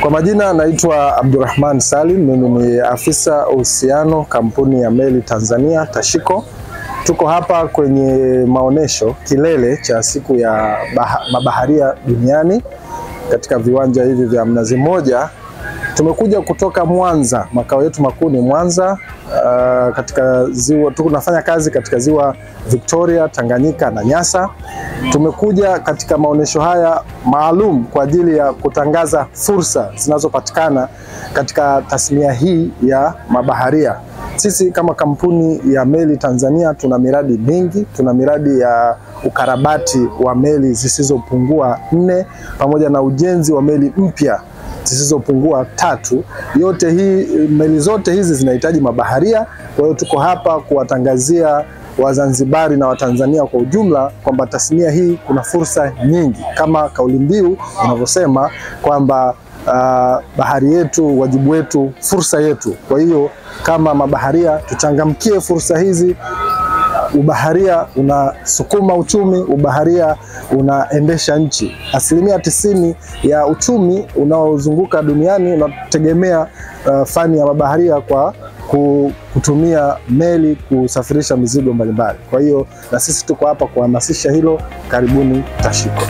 Kwa majina naitwa Abdurrahman Salim, mimi ni afisa uhusiano kampuni ya meli Tanzania Tashiko. Tuko hapa kwenye maonesho kilele cha siku ya mabaharia duniani katika viwanja hivi vya Mnazi Mmoja. Tumekuja kutoka Mwanza, makao yetu makuu ni Mwanza. Katika ziwa tunafanya kazi katika ziwa Victoria, Tanganyika na Nyasa. Tumekuja katika maonesho haya maalum kwa ajili ya kutangaza fursa zinazopatikana katika tasnia hii ya mabaharia. Sisi kama kampuni ya meli Tanzania tuna miradi mingi, tuna miradi ya ukarabati wa meli zisizopungua 4 pamoja na ujenzi wa meli mpya zisizopungua 3. Yote hii, meli zote hizi zinahitaji mabaharia. Kwa hiyo tuko hapa kuwatangazia Wazanzibari na Watanzania kwa ujumla kwamba tasnia hii kuna fursa nyingi, kama kauli mbiu inavyosema kwamba bahari yetu, wajibu wetu, fursa yetu. Kwa hiyo kama mabaharia tuchangamkie fursa hizi. Ubaharia unasukuma uchumi, ubaharia unaendesha nchi. 90% ya uchumi unaozunguka duniani unategemea fani ya mabaharia kwa kutumia meli kusafirisha mizigo mbalimbali. Kwa hiyo na sisi tuko hapa kuhamasisha hilo. Karibuni Tashiko.